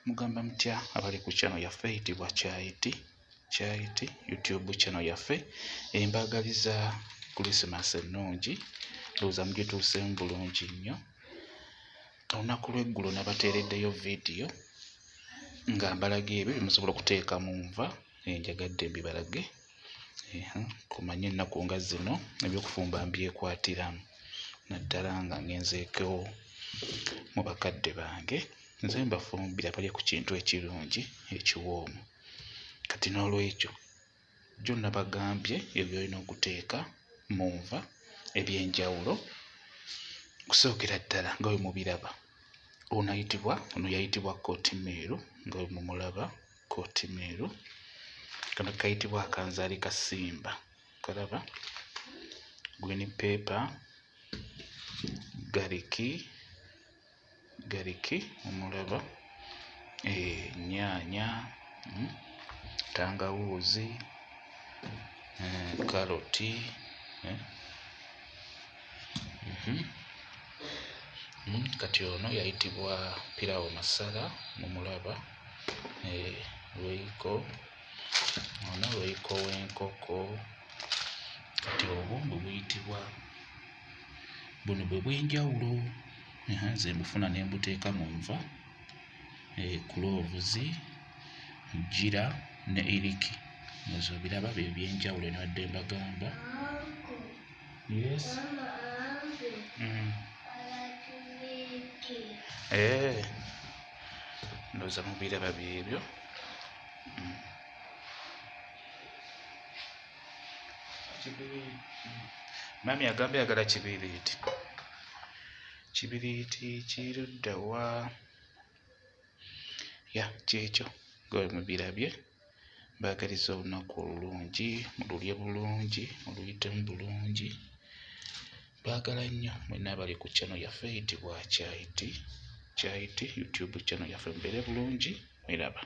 Mugamba mutya abali ku channel yaffe eyitibwa Kyayiti Kyayiti YouTube channel yaffe embaagaliza Christmas ennungi, ndowooza mugituuseemu bulungi nnyo. Olunaku lw'eggulo nabateereddeyo vidiyo nga mbalaga ebyo bye musobola okuteeka mu nva, njagadde mbibalage. Kumanye ennaku nga zino ebyokufumba mbyekwatiramu naddala nga ngenzeeko mu bakadde bange, nze mbafumbira balye ku kintu ekirungi ekiwoomu. Kati n'olwekyo jjo nabagambye ebyo by'olina okuteeka mu nva eby'enjawulo. Okusookera ddala nga bwe mubiraba, ono ayitibwa ono yayitibwa kootimeeru nga bwe mumulaba kootimeeru. Kano kayitibwa akanzaali ka Simba, kalaba green pepper, gariki, gariki mumulaba, ennyaanya, tangawuuzi, kkaloti, kati ono yayitibwa piraawo masala mumulaba, lweyiko ono lweyiko w'enkoko. Kati obwo bwe buyitibwa buno bwe bw'enjawulo, nze mbufuna ne mbuteeka mu nva, kuloovuzi, jjira ne iriki. Ezo obiraba bye by'enjawulo nabadde mbagamba. Yes. Ndowooza mubiraba byebyo. Maami agambye ayagala kibiriiti. Kibiriiti kirudda wa? Ya kyekyo nga bwe mubirabye. Mbaagaliza olunaku olulungi, mululye bulungi, muluyitemu bulungi. Mbaagala nnyo mwenna abali ku channel yaffe eyitibwa Kyayiti Kyayiti YouTube channel yaffe, mubeere bulungi mweraba.